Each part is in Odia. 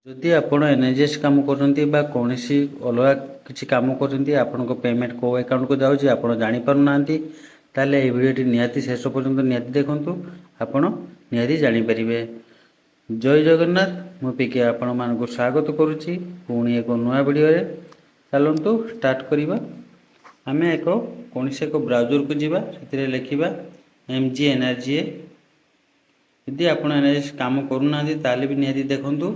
ଯଦି ଆପଣ ଏନ୍ଆର୍ଜିଏସ୍ କାମ କରୁଛନ୍ତି ବା କୌଣସି ଅଲଗା କିଛି କାମ କରୁଛନ୍ତି, ଆପଣଙ୍କ ପେମେଣ୍ଟ କେଉଁ ଆକାଉଣ୍ଟକୁ ଯାଉଛି ଆପଣ ଜାଣିପାରୁନାହାନ୍ତି, ତାହେଲେ ଏହି ଭିଡ଼ିଓଟି ନିହାତି ଶେଷ ପର୍ଯ୍ୟନ୍ତ ନିହାତି ଦେଖନ୍ତୁ, ଆପଣ ନିହାତି ଜାଣିପାରିବେ। ଜୟ ଜଗନ୍ନାଥ। ମୁଁ ପିକେ ଆପଣମାନଙ୍କୁ ସ୍ୱାଗତ କରୁଛି ପୁଣି ଏକ ନୂଆ ଭିଡ଼ିଓରେ। ଚାଲନ୍ତୁ ଷ୍ଟାର୍ଟ କରିବା। ଆମେ କୌଣସି ଏକ ବ୍ରାଉଜରକୁ ଯିବା, ସେଥିରେ ଲେଖିବା ଏମ୍ଜିଏନ୍ଆର୍ଜିଏ। ଯଦି ଆପଣ ଏନ୍ଆର୍ଜିଏସ୍ କାମ କରୁନାହାନ୍ତି, ତାହେଲେ ବି ନିହାତି ଦେଖନ୍ତୁ,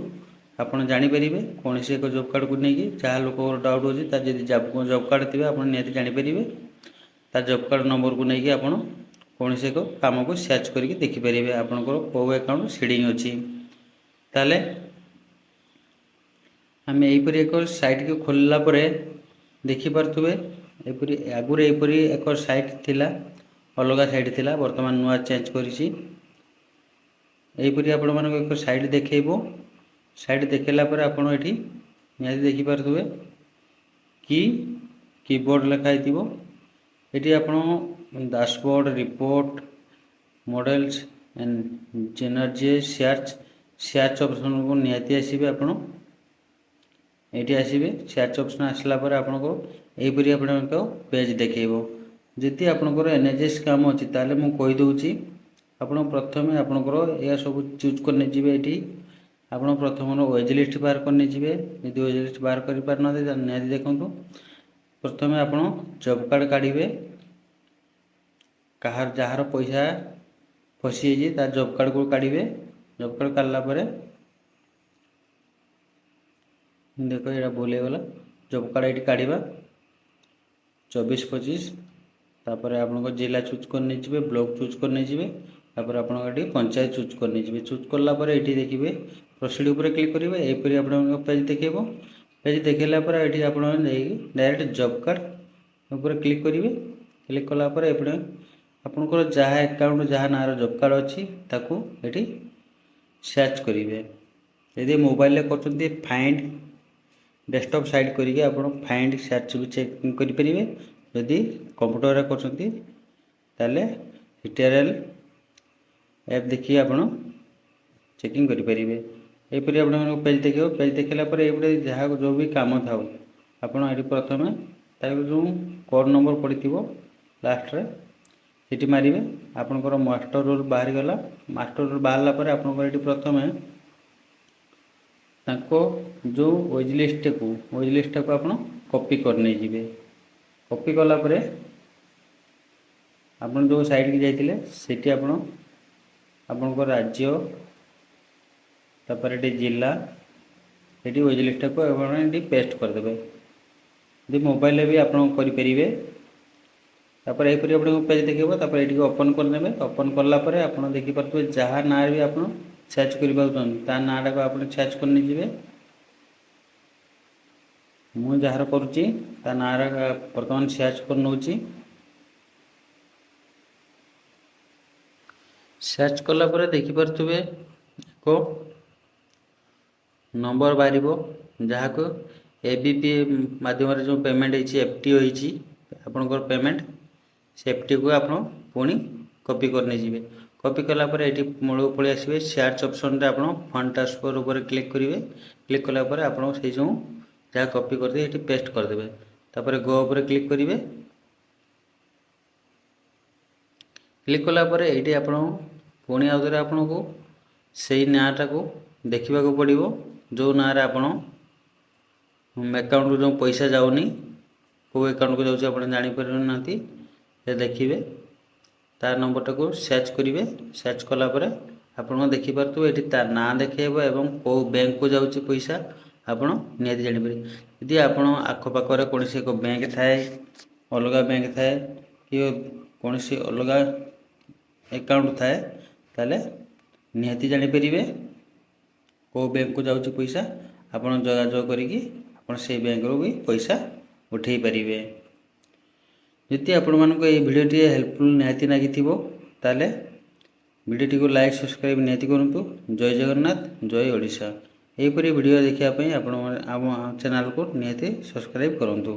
ଆପଣ ଜାଣିପାରିବେ। କୌଣସି ଏକ ଜବ୍ କାର୍ଡ଼କୁ ନେଇକି ଯାହା ଲୋକଙ୍କର ଡାଉଟ୍ ହେଉଛି, ତାର ଯଦି ଜବ୍ କାର୍ଡ଼ ଥିବେ, ଆପଣ ନିହାତି ଜାଣିପାରିବେ। ତା ଜବ୍ କାର୍ଡ଼ ନମ୍ବରକୁ ନେଇକି ଆପଣ କୌଣସି ଏକ କାମକୁ ସର୍ଚ୍ଚ କରିକି ଦେଖିପାରିବେ, ଆପଣଙ୍କର କେଉଁ ଆକାଉଣ୍ଟ ସିଡ଼ିଂ ଅଛି। ତାହେଲେ ଆମେ ଏହିପରି ଏକ ସାଇଟ୍କୁ ଖୋଲିଲା ପରେ ଦେଖିପାରୁଥିବେ, ଏପରି ଆଗରୁ ଏହିପରି ଏକ ସାଇଟ୍ ଥିଲା, ଅଲଗା ସାଇଟ୍ ଥିଲା, ବର୍ତ୍ତମାନ ନୂଆ ଚେଞ୍ଜ କରିଛି। ଏହିପରି ଆପଣମାନଙ୍କୁ ଏକ ସାଇଟ୍ ଦେଖେଇବ। ସାଇଟ୍ ଦେଖେଇଲା ପରେ ଆପଣ ଏଠି ନିହାତି ଦେଖିପାରୁଥିବେ କି କିବୋର୍ଡ଼ ଲେଖା ହେଇଥିବ। ଏଠି ଆପଣ dashboard, report, models and MGNREGA search, search ଅପସନ୍କୁ ନିହାତି ଆସିବେ। ଆପଣ ଏଇଠି ଆସିବେ। ସର୍ଚ୍ଚ ଅପସନ୍ ଆସିଲା ପରେ ଆପଣଙ୍କୁ ଏହିପରି ଆପଣଙ୍କ ପେଜ୍ ଦେଖେଇବ। ଯଦି ଆପଣଙ୍କର ଏନ୍ଆର୍ଜିଏସ୍ କାମ ଅଛି, ତାହେଲେ ମୁଁ କହିଦେଉଛି, ଆପଣ ପ୍ରଥମେ ଆପଣଙ୍କର ଏହା ସବୁ ଚୁଜ୍ କରି ନେଇଯିବେ। ଏଠି ଆପଣ ପ୍ରଥମ ୱେଜ୍ ଲିଷ୍ଟ ବାହାର କରି ନେଇଯିବେ। ଯଦି ୱେଜ୍ ଲିଷ୍ଟ ବାହାର କରିପାରୁନାହାନ୍ତି, ତାହେଲେ ନିହାତି ଦେଖନ୍ତୁ। ପ୍ରଥମେ ଆପଣ ଜବ୍ କାର୍ଡ଼ କାଢ଼ିବେ। କାହାର ଯାହାର ପଇସା ଫସିଯାଇଛି, ତା ଜବ୍ କାର୍ଡ଼କୁ କାଢ଼ିବେ। ଜବ୍ କାର୍ଡ଼ କାଢ଼ିଲା ପରେ, ଦେଖ, ଏଇଟା ଭୁଲ ହେଇଗଲା। ଜବ୍ କାର୍ଡ଼ ଏଇଠି କାଢ଼ିବା 24-25। ତାପରେ ଆପଣଙ୍କ ଜିଲ୍ଲା ଚୁଜ୍ କରି ନେଇଯିବେ, ବ୍ଲକ୍ ଚୁଜ୍ କରି ନେଇଯିବେ। ତାପରେ ଆପଣଙ୍କ ଏଠି ପଞ୍ଚାୟତ ଚୁଜ୍ କରି ନେଇଯିବେ। ଚୁଜ୍ କଲା ପରେ ଏଇଠି ଦେଖିବେ, ପ୍ରୋସିଡ଼ ଉପରେ କ୍ଲିକ୍ କରିବେ। ଏହିପରି ଆପଣଙ୍କ ପେଜ୍ ଦେଖେଇବ। ପେଜ୍ ଦେଖେଇଲା ପରେ ଏଠି ଆପଣ ଯାଇକି ଡାଇରେକ୍ଟ ଜବ୍ କାର୍ଡ଼ ଉପରେ କ୍ଲିକ୍ କରିବେ। କ୍ଲିକ୍ କଲା ପରେ ଏପଟେ ଆପଣଙ୍କର ଯାହା ଆକାଉଣ୍ଟ, ଯାହା ନାଁର ଜବ୍ କାର୍ଡ଼ ଅଛି, ତାକୁ ଏଠି ସର୍ଚ୍ଚ କରିବେ। ଯଦି ମୋବାଇଲରେ କରୁଛନ୍ତି, ଫାଇଣ୍ଡ ଡେସ୍କଟପ୍ ସାଇଟ୍ କରିକି ଆପଣ ଫାଇଣ୍ଡ ସର୍ଚ୍ଚ ବି ଚେକ୍ କରିପାରିବେ। ଯଦି କମ୍ପ୍ୟୁଟରରେ କରୁଛନ୍ତି, ତାହେଲେ ସିଟିଆର୍ଏଲ୍ ଆପ୍ ଦେଖିକି ଆପଣ ଚେକିଂ କରିପାରିବେ। ଏହିପରି ଆପଣଙ୍କ ପେଜ୍ ଦେଖିବ। ପେଜ୍ ଦେଖିଲା ପରେ ଏଇପଟେ ଯାହା ଯେଉଁ ବି କାମ ଥାଉ, ଆପଣ ଏଠି ପ୍ରଥମେ ତାକୁ ଯେଉଁ କୋଡ଼୍ ନମ୍ବର ପଡ଼ିଥିବ ଲାଷ୍ଟରେ, ସେଠି ମାରିବେ। ଆପଣଙ୍କର ମାଷ୍ଟର ରୋଲ୍ ବାହାରିଗଲା। ମାଷ୍ଟର ରୋଲ୍ ବାହାରିଲା ପରେ ଆପଣଙ୍କର ଏଠି ପ୍ରଥମେ ତାଙ୍କ ଯେଉଁ ୱେଜ୍ ଲିଷ୍ଟଟାକୁ ଆପଣ କପି କରି ନେଇଯିବେ। କପି କଲା ପରେ ଆପଣ ଯେଉଁ ସାଇଟ୍କି ଯାଇଥିଲେ, ସେଠି ଆପଣ ଆପଣଙ୍କ ରାଜ୍ୟ, ତାପରେ ଏଠି ଜିଲ୍ଲା, ଏଠି ୱେଜ୍ ଲିଷ୍ଟଟାକୁ ଆପଣ ଏଠି ପେଷ୍ଟ କରିଦେବେ। ଯଦି ମୋବାଇଲରେ ବି ଆପଣ କରିପାରିବେ। ତାପରେ ଏହିପରି ଆପଣଙ୍କୁ ପେଜ୍ ଦେଖେଇବ। ତାପରେ ଏଠିକି ଓପନ୍ କରିନେବେ। ଓପନ୍ କଲା ପରେ ଆପଣ ଦେଖିପାରୁଥିବେ, ଯାହା ନାଁରେ ବି ଆପଣ ସର୍ଚ୍ଚ କରିପାରୁଛନ୍ତି, ତା ନାଁଟାକୁ ଆପଣ ସର୍ଚ୍ଚ କରି ନେଇଯିବେ। ମୁଁ ଯାହାର କରୁଛି, ତା ନାଁରେ ବର୍ତ୍ତମାନ ସର୍ଚ୍ଚ କରି ନେଉଛି। ସର୍ଚ୍ଚ କଲା ପରେ ଦେଖିପାରୁଥିବେ, ଏକ ନମ୍ବର ବାହାରିବ, ଯାହାକୁ ଏବିପି ମାଧ୍ୟମରେ ଯେଉଁ ପେମେଣ୍ଟ ହେଇଛି, ଏଫ୍ ଟି ହୋଇଛି ଆପଣଙ୍କର ପେମେଣ୍ଟ, ସେ ଏଫ୍ଟିକୁ ଆପଣ ପୁଣି କପି କରି ନେଇଯିବେ। କପି କଲା ପରେ ଏଠି ମୂଳକୁ ପଳେଇ ଆସିବେ। ସର୍ଚ୍ଚ ଅପସନ୍ରେ ଆପଣ ଫଣ୍ଡ ଟ୍ରାନ୍ସଫର୍ ଉପରେ କ୍ଲିକ୍ କରିବେ। କ୍ଲିକ୍ କଲା ପରେ ଆପଣ ସେଇ ଯେଉଁ ଯାହା କପି କରିଦେବେ, ଏଠି ପେଷ୍ଟ କରିଦେବେ। ତାପରେ ଗୋ ଉପରେ କ୍ଲିକ୍ କରିବେ। କ୍ଲିକ୍ କଲା ପରେ ଏଇଠି ଆପଣ ପୁଣି ଆଉ ଥରେ ଆପଣଙ୍କୁ ସେଇ ନାଁଟାକୁ ଦେଖିବାକୁ ପଡ଼ିବ, ଯେଉଁ ନାଁରେ ଆପଣ ଆକାଉଣ୍ଟକୁ ଯେଉଁ ପଇସା ଯାଉନି, କେଉଁ ଆକାଉଣ୍ଟକୁ ଯାଉଛି ଆପଣ ଜାଣିପାରୁନାହାନ୍ତି, ସେ ଦେଖିବେ। ତା ନମ୍ବରଟାକୁ ସର୍ଚ୍ଚ କରିବେ। ସର୍ଚ୍ଚ କଲା ପରେ ଆପଣ ଦେଖିପାରୁଥିବେ, ଏଠି ତା ନାଁ ଦେଖେଇବ ଏବଂ କେଉଁ ବ୍ୟାଙ୍କକୁ ଯାଉଛି ପଇସା ଆପଣ ନିହାତି ଜାଣିପାରିବେ। ଯଦି ଆପଣ ଆଖପାଖରେ କୌଣସି ଏକ ବ୍ୟାଙ୍କ ଥାଏ, ଅଲଗା ବ୍ୟାଙ୍କ ଥାଏ କି କୌଣସି ଅଲଗା ଆକାଉଣ୍ଟ ଥାଏ, ତାହେଲେ ନିହାତି ଜାଣିପାରିବେ କେଉଁ ବ୍ୟାଙ୍କକୁ ଯାଉଛି ପଇସା। ଆପଣ ଯୋଗାଯୋଗ କରିକି ଆପଣ ସେଇ ବ୍ୟାଙ୍କରୁ ବି ପଇସା ଉଠାଇ ପାରିବେ। ଯଦି ଆପଣମାନଙ୍କୁ ଏହି ଭିଡ଼ିଓଟି ହେଲ୍ପଫୁଲ୍ ନିହାତି ଲାଗିଥିବ, ତାହେଲେ ଭିଡ଼ିଓଟିକୁ ଲାଇକ୍, ସବସ୍କ୍ରାଇବ୍ ନିହାତି କରନ୍ତୁ। ଜୟ ଜଗନ୍ନାଥ, ଜୟ ଓଡ଼ିଶା। ଏହିପରି ଭିଡ଼ିଓ ଦେଖିବା ପାଇଁ ଆପଣ ଆମ ଚ୍ୟାନେଲକୁ ନିହାତି ସବସ୍କ୍ରାଇବ୍ କରନ୍ତୁ।